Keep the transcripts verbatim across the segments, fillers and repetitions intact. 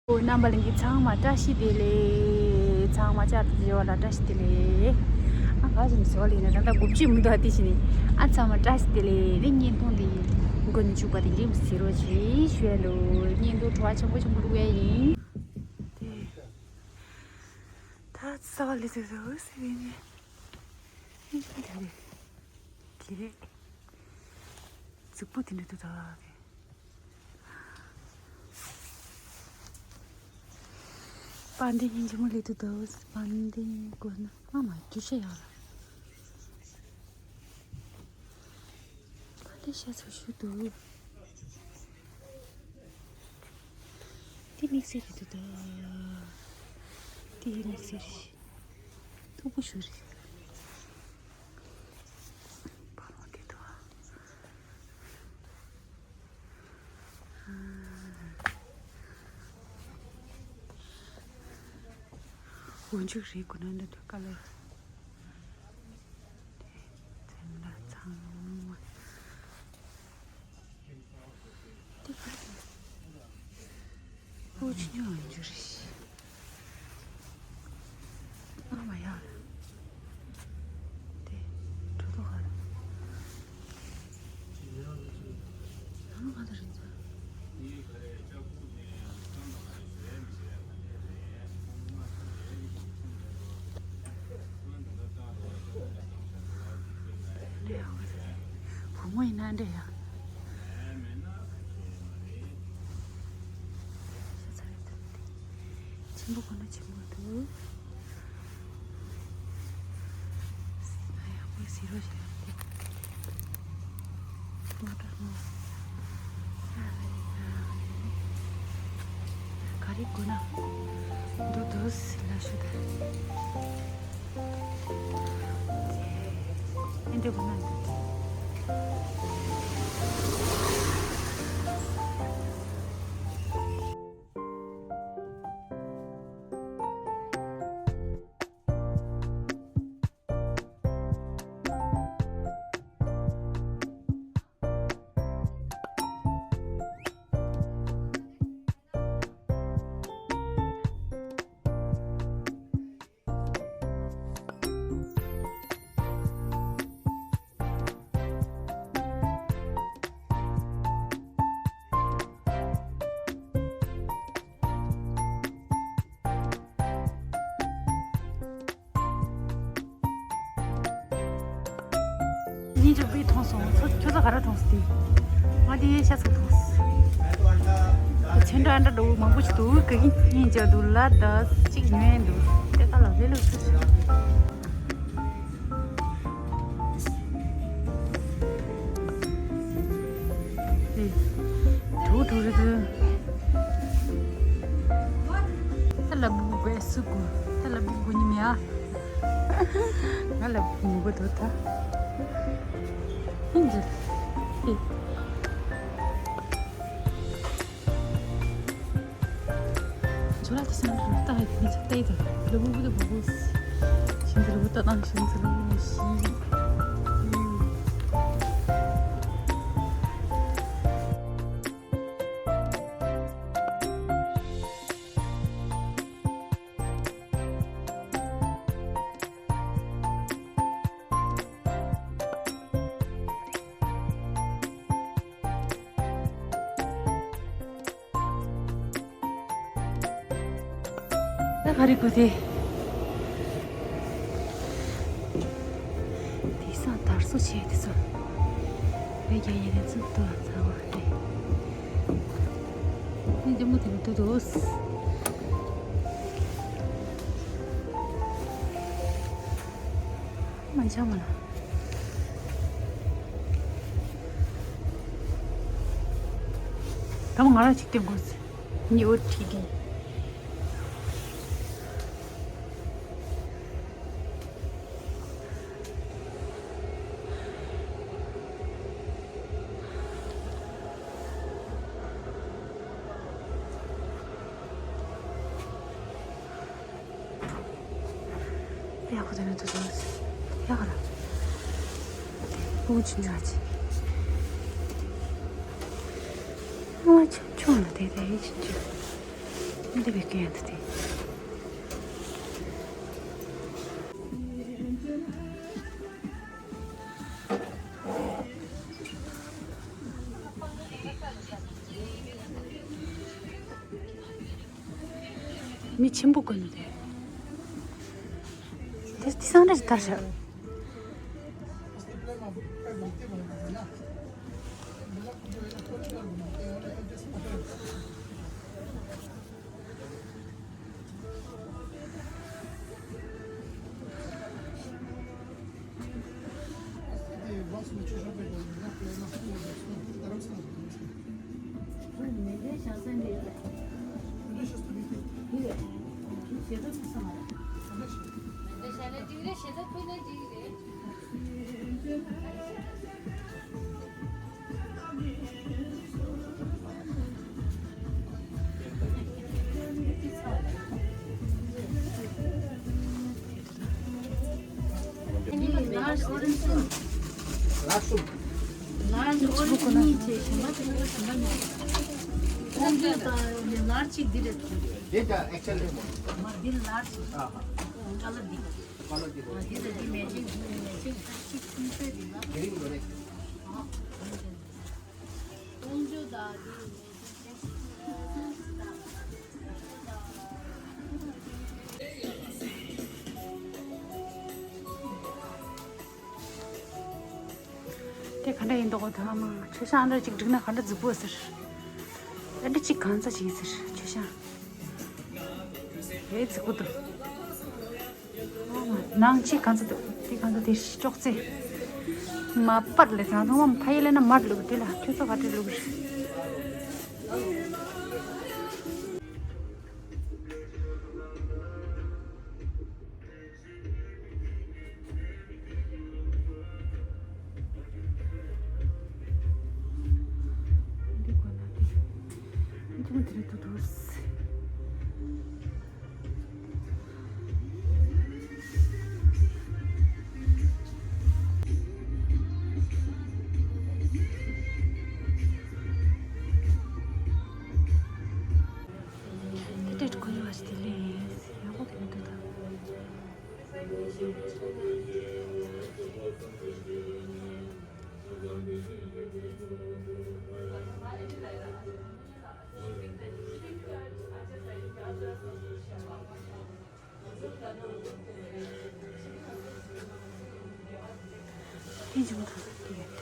རྣམ་པ་ལྷན་རྒྱས་ཚང་མ་བཀྲ་ཤིས་བདེ་ལེགས། ཚང་མ་བཅར་དུ་བྱེད་པ་ལ་བཀྲ་ཤིས་བདེ་ལེགས། ཨ་ག་ཟེར་ནས་ཟེར་བ་ལེན་ན་ད་ལྟ་དགུ་བཅུ་མི་འདུག་ཨ་དེ་བཞིན་ནི་ཨ་ཚང་མ་བཀྲ་ཤིས་བདེ་ལེགས། ནི་བརྙན་ཐུང་འདི་མགོ་ནས་མཇུག་བར་དེ་འདྲའི་གཟིགས་རོགས་གྱིས་ཞུ་ཡ་འདུག་བརྙན་ཐུང་བྲོ་བ་ཆེན་པོ་ཆེན་པོ་བླུག་ཡ་ཡིན། དེ་ད་ཚ་བ་ལས་ཚོད་ཚོད་ཟེར་བས་ནི་ཨེ་ད་རེད། དེ་རེད། རྫིག་པོ་དེ་འདྲ་འདུག་ད་དེ། པ་འདི་ཡིན་གྱི་མོ་ལས་དུ་དོ། པ་འདི་དགོས་ན་ཨ་མ་རྒྱུ་ཆ་ཡག་ལ། པ་འདི་ཤ་ཚ་ཤོས་འདུག་འདི་དམིགས་བསལ་རེད་འདུག་ད། འདི་དམིགས་བསལ་རེད། མཐུག་པོ་ཞིག་རེད། བར་མ་དེ་དང་། འོ་མཇུག་རེད་དགོས་ན་འདི་འདྲ་ཀ་ལོར། དེ་འདྲ་ཚང་མ། དེ་ག་རེ་རེད། ཨོ་ཅི་ཉོ་ཡོང་རྒྱུ་རེད། ཨ་མ་ཡ། དེ་གྲོ་ཐོག་ག་རེ། ཨ་མ་ག་རེ་རེད། བུ་མོ་ཡིན་ན་འདྲ་ཡ། ཆེན་པོ་ཁོ་ན་ཆེན་པོ་འདུག་ཡག་པོ་ཟེར་རོ་ཞིག་ལ་དེ། མ་དྲག་མོ། ག་རེ་དགོས་ན། འདུག་འདུག་ཟེར་ལ་ཞུ་ད། ཨེ་འདྲ་དགོས་ན་འདུག་ཉིན་གཅིག་པུས་མཐོང་སོང་། ཁྱོད་ཚོ་ག་རེ་མཐོང་སོང་དེ། ང་དེ་ཤ་ཚ་མཐོང་སོང་། ཚོན་ཁྲ་འདྲ་འདྲ་བོ་མང་པོ་ཞིག་འདུག་ག་གི་སྙིང་རྗེ་འདུག་ལ་ད་གཅིག་ཉོས་འདུག་དེ་ག་ལ་ལེ་ལོ་ཚུལ། དེ་དུ་དུ་རེད་དུ། ད་ལ་བུ་བས་སུ་གུ། ད་ལ་བུ་གུ་ཉི་མ་ཡ། ང་ལ་ངུ་གི་འདུག་ད། ཨིན་ཇི། ཨེ། ཇོ་ལ་ཏི་སན་རུ་ཏ་ཧའི་མི་ཚ་ཏའི་ད་ལ་བུ་བུ་ད་བུ་བུ་སི། ཤིན་ཏུ་ལ་བུ་ཏ་ཏང་ཤིན་ཏུ་ལ་བུ་ཤི། ད་ག་རེ་དགོས་ཏེ། དེང་སང་དར་སྲོལ་ཆེ་དེ་ཚོ། བོད་རྒྱ་ཡི་དེ་ཚོ་ཏོ་ཚ་བ་རེད། ཨེ་འདི་མོ་དེ་མི་འདུག་དོ། མ་ཆགས་མ་ལ། ད་མ་ང་རང་ཅིག་སྟོན་དགོས། ཉི་འོད་ཁྲི་ལྡན། ཡག་པོ་དེ་ནས་འདུག་འདུག་ཡག་ག་ལ། ཨུ་ཆུང་ཆུང་ཨ་ཅེ། ཨ་ཆུང་ཆུང་ལ་དེ་དེ་ཨེ་ཆུང་ཆུང་། འདི་བའི་སྐད་འདི་དེ། མི་ཆེན་པོ་ཀུན་ཏུ་དེ། དེ་དེ་སང་འདྲ་ཞིག་དར་ཤག Large orange soup. Large orange soup. Large ཅིག་འདི་རེད། འདི་ད་actual་རེད་མོ། མ་འདི་large། ཨ་ཧ། Color་འདི། Color་འདི་རེད། འདི་ད་འདི་matching་འདི་matching་ཅིག་ཁུངས་སྤོས་འདི་ལ། Green་རེད། ཨ། ཀོང་ཇོ་ད་འདི་matching། དེ་ག་འདྲ་ཡིན་མདོག་གོ། དེ་ཨ་མ་མཆོད་བཤམས་ཨ་འདྲ་ཅིག་བསྒྲིགས་ན་ག་འདྲ་རྫིག་པོ་ཟེར། ཨ་འདྲ་ཅིག་གང་ཚ་ཅིག་ཡིན་ཟེར་མཆོད་བཤམས། ཨེ་རྫིག་པོ་འདུག་ཨ་མ་ནང་ཅིག་གང་ཚ་འདུག་དེ་གང་ཚ་དེ་ཅོག་ཙེ་མ་པར་ལས་ཚང་ཚང་མ་ཕ་ཡུལ་ལས་ན་མར་བླུགས། དེ་ལ་ཁྱོད་ཚོ་ག་འདྲ་བླུགས་རེད། འདི་དགོས་ན་འདི། འདི་མ་དེ་རེད་འདུག་འདུག་དེ་འདྲས་གོ་ཡོད་པ་ཞིག་དེ་ལས་ཡག་པོ་དེ་མི་འདུག་ད། ཐེངས་གཅིག་མ་ཐག་ཏུ་ཡོད།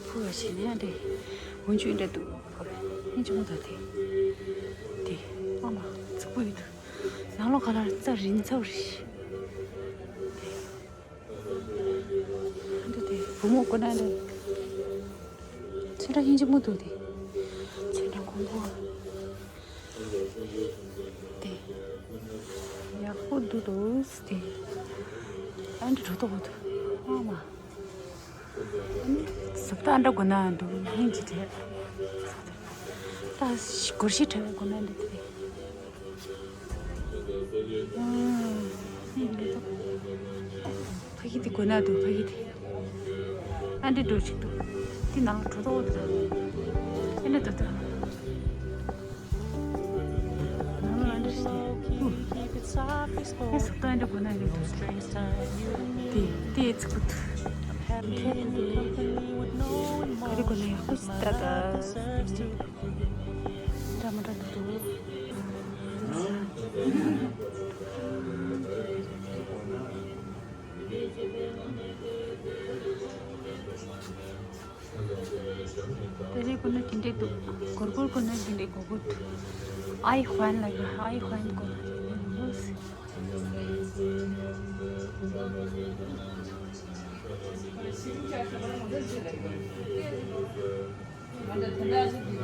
ཕུ་བ་ཞིག་ནས་འདྲེ་འོན་ཆུ་འདྲེ་འདུག་ཕུ་བ་ནི་ཅུང་ད་དེ་དེ་ཨ་མ་ཚིག་པོ་ཡོད་དུ་ནང་ལོགས་ཁ་ལར་རྩ་རིན་ཚ་བ་རེད། འདི་དེ་བུ་མོ་ཀུན་ན་འདི་ཚོན་ཁྲ་ཧིན་ཅི་མོ་འདུག་དེ་ཚོན་ཁྲ་གོང་པོ་དེ་ཡག་པོ་འདུག་འདུག་དེ་ཨ་འདི་གྲོ་ཏོག་འདུག་ཨ་མ་ཟབ་ཏ་འདྲ་དགོས་ན་འདུག་ཧིན་ཅི་དྲེ་ད་སྒོར་ཤི་དྲེ་དགོས་ན་འདི་དེ། ཕ་གི་དེ་དགོས་ན་འདུག་ཕ་གི་དེ། ཨ་འདྲེ་འགྲོ་ཅིག་འདུག་དེ་ནང་ལ་གྲོ་ཏོག་འདུག་ཨ་འདྲེ་འདུག་ད། ནང་ལ་ཨ་འདྲེ་ཞིག་འདུག་ཨེ་སོག་ཏོ་ཨ་འདྲེ་དགོས་ན་འདྲེ་འདུག་དེ་དེ་ཚིག་པོ་འདུག་ག་རེ་དགོས་ན་ཡག་པོ་ཞིག་ལྟ་ད། འདྲ་མི་འདྲ་འདུག་དེ་རིང་ཁོ་ན་དེ་འདྲས་འདུག་གོར་གོར་ཁོ་ན་དེ་འདྲས་གོར་གོར་འདུག་ཨའི་ཧོན་ལ་ཡོད། ཨའི་ཧོན་གོ་ན་དེ་འདྲས་འདུག་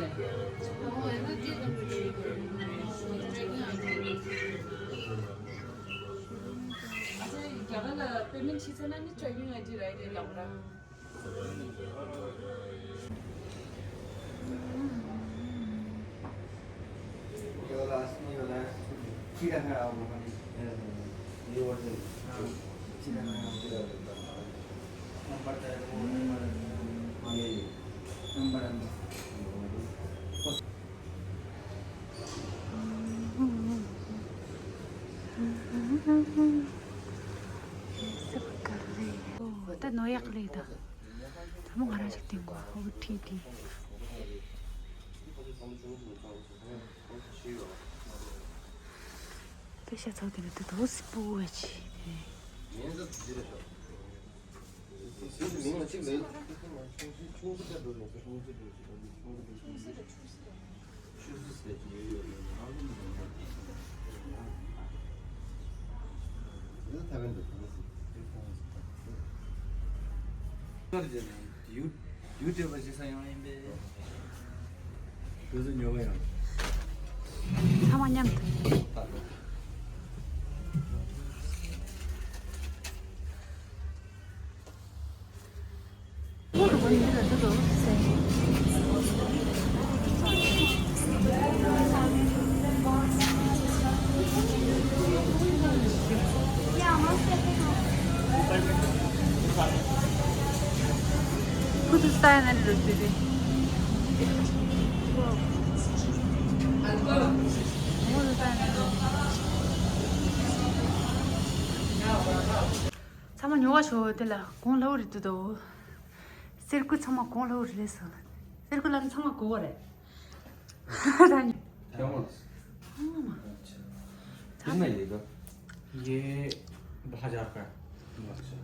རྒྱ་གར་ལ་པེ་མེན་བྱེད་ཚར་ན་ནི་ཊེ་རེ་ཀིང་ཨའི་ཌི་རེད་རེད་ལབ་ར། ये वाला असली वाला है। ठीक है, मैं आऊँगा। ये वाला। ठीक है, मैं आऊँगा। ད་ནོར་ཡག་ལས་ད། ད་མོ་ང་རང་ཞིག་སྟེང་གོ་ཧོ་ཁྲིད་དེ། དེ་ཤ་ཚ་དེ་ནི་དེ་དོ་སི་པུ་བ་ཆི་དེ། ཡུ་ཡུ་ཊུབ་པ་ཞིག་ས་ཡོང་ཡིན་པས། དུས་ཚོད་ཉོ་གི་ཡོད། ཚང་མ་མཉམ་དུ། ཁུ་ཚུར་ལྟ་ཡ་ན་རེ་རེ་རེ་རེ། ཚང་མ་ཉོ་བ་ཤོག་དེ་ལ་གོང་ལྷ་བུ་རེད་འདུག་དོ། གསེར་སྐུ་ཚང་མ་གོང་ལྷ་བུ་རེད་ཟེར། གསེར་སྐུ་ལ་ཚང་མ་གོ་བ་རེད། ད་ཉོ། क्या हुआ? हाँ। अच्छा। कितना ये का? ये दो हजार का है। अच्छा।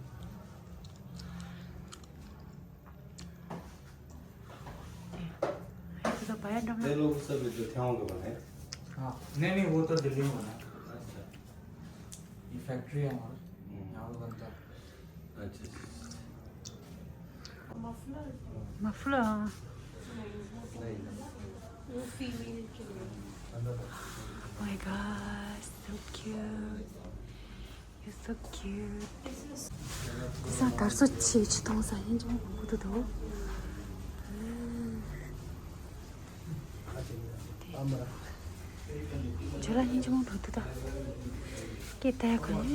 ये तो पाया डबल। ये लोग सब जो थे होंगे बने। हाँ, नहीं, नहीं, वो तो दिल्ली में बना है। अच्छा। ये फैक्ट्री है हमारा, हम्म। यहाँ पे बनता है। अच्छा, अच्छा। मफलर। मफलर। नहीं। वो फीमेल के लिए। Oh my God, so cute. You're so cute. དེ་སང་དར་སོ་ཆེ་ཆེ་གཏོང་ས་ཡིན་ཅུང་མང་པོ་འདུག་དོ། ཇོ་ལ་སྙིང་རྗེ་མོ་འདུག་ཏུ་ད། སྐད་བཏགས་གོ་ནས་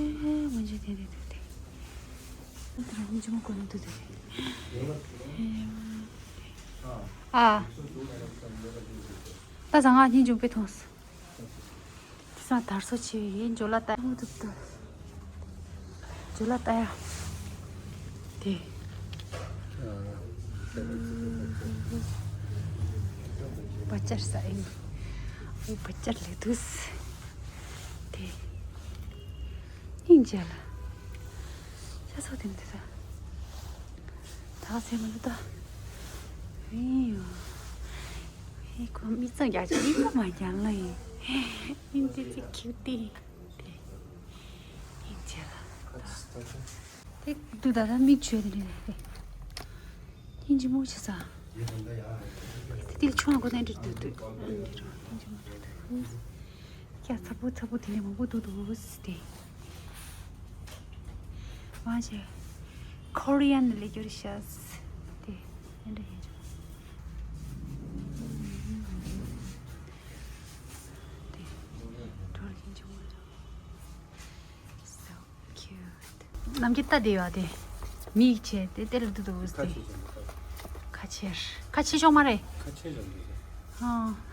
མི་འཇིག་དེ་རེད་འདུག་དེ། ད་སྙིང་རྗེ་མོ་གོ་ནས་འདུག་དེ། ཨ། ད་ཟ་ང་སྙིང་རྗེ་མོ་དཔེ་མཐོང་སོང་། དེ་སང་དར་སོ་ཆེ་བའི་ཇོ་ལ་ལྟ་ཡ་འདུག་ཏུ། ཇོ་ལ་ལྟ་ཡ། དེ། བ་ཅར་ས་ཨིན། ཨོ་བ་ཅར་ལས་དུས། དེ། སྙིང་རྗེ་ལ། ཤ་ཚོགས་དེ་འདི་ས། ད་ཚེ་མ་འདི་ད། ཨེ་ཡོ། ཨེ་ཁོ་མི་ཚང་རྒྱ་ཆེ་མི་ཚང་མ་རྒྱ་ལ་ཡིན། སྙིང་རྗེ་ཅིག་ཁྱུག་དེ། དེ། སྙིང་རྗེ་ལ། དེ་དུ་ད་ད་མིག་ཆོས་དེ་རེད་དེ། སྙིང་རྗེ་མོ་ཆེ་ས། དེ་དེ་ཆུང་བ་གོ་ནས་འདྲི་འདུག་དུ། སྙིང་རྗེ་མོ་འདྲི་འདུག་ཡ་ཚ་པོ་ཚ་པོ་དེ་ནས་མང་པོ་འདུག་འདུག་ཟེར་ཏེ། མ་བྱས། ཁོ་རི་ཡན་ལས་སྐྱོར་ཤ་ཟེར་ཏེ། ཨེ་འདྲ་ཡིན་ཅུང་། ཏེ། གྲོ་ལ་ཡིན་ཅུང་། So cute. ནམ་རྒྱུན་ལྟ་བསྡད་ཡོད་དེ། མིག་ཆེ་དེ་དེ་ལ་འདུག་འདུག་ཟེར་ཏེ། ཁ་ཆེ་ཆེ་འདུག་ཁ་ཆེར། ཁ་ཆེ་ཤོག་མ་རེད། ཁ་ཆེ་ཆེ་འདུག་ཨ།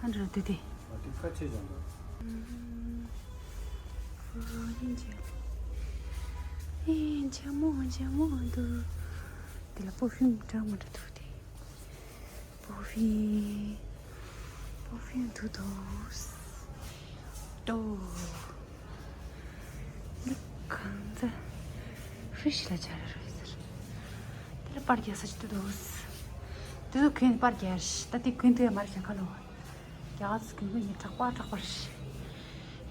ཨ་འདྲ་འདུག་དེ། ཨ་དེ་ཁ་ཆེ་ཆེ་འདུག་ཨོ་ཡིན་ཅེ། ཨེ་འཇམ་མོ་འཇམ་མོ་འདུག་དེ་ལ་པར་ཕིའུམ་འདྲ་མི་འདྲ་འདུག་དེ། པར་ཕིའུམ། པར་ཕིའུམ་འདུག་འདུག་ཏོ། འདི་གང་ཚ། ཧྥི་ཤི་ལ་ཆ་ར་ར་ཟེར། དེ་ལ་པར་རྒྱག་ས་ཅིག་འདུག་འདུག་དེ་ཚོ་གོན་པར་རྒྱག་ཤི་ད་དེ་གོན་དུ་ཡ་མར་བཞག་ག་ལོ། རྒྱ་གར་གྱི་གོན་ནི་དྲག་པ་དྲག་པ་རེད།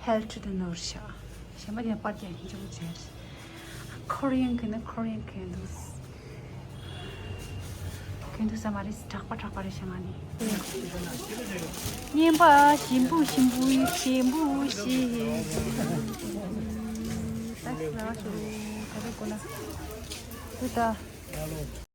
ཧེལ་ཊི་དུ་ནོར་ཤག་གཞན་པ་དེ་པར་རྒྱག་ཡིན་ཅུང་ཆེ་རེད། ཁོ་རི་ཡན་གོན་ན་ཁོ་རི་ཡན་གོན་འདུག་གོན་འདུག་ས་མ་རེད། དྲག་པ་དྲག་པ་རེད་ཤག་མ་ནི། རྔན་པ་ཞིམ་པོ་ཞིམ་པོ་ཞིམ་པོ་ཞིག་ད་ལ་ཞོ་ད་རེ་གོ་ན་དུ་ད།